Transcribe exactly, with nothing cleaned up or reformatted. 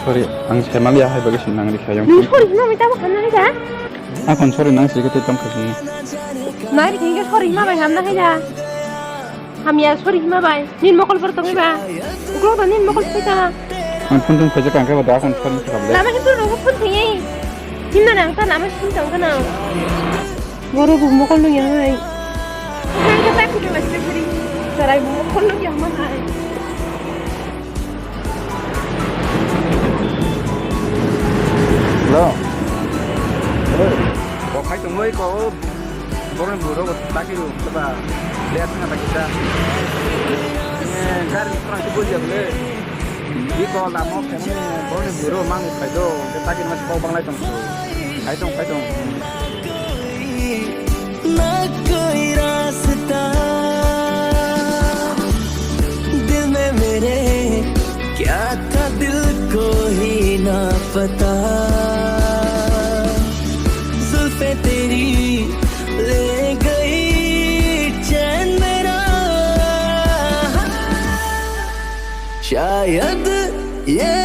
Sorry, ang sai maliya hai bagwi sini nang rikha yang. Nung sorry hima bai tamo khamna hai da? Akon sorry nang sini kete tong khasini. Nang rikha hingke sorry hima bai hamna hai da? Hamya sorry hima bai. Nin mokol bor tongwi ba. Uklo ba nin mokol sai ta. Ang phone tong phaijak ang khe ba da akon sorry khamle. Lama hintu rogo phone thangwi. Himna nang ta lama sini tong kana. Boro bu mokol nung yang hai. Nang khe ta kudu ba sini sorry. Sarai bu mokol nung yang ma hai. Hello. Hello. Kok khai tongwi ko borokni burok bo taki ru keba. Dia tengah taki ta. Eh, gari kurang tu boleh boleh. Di ko lama kemuni borokni burok mang khai do. Taki mas kok bang lai tong. Khai tong, khai tong. ना कोई रास्ता दिल में मेरे, क्या था दिल को ही ना पता। जुल्फे तेरी ले गई चैन मेरा, शायद ये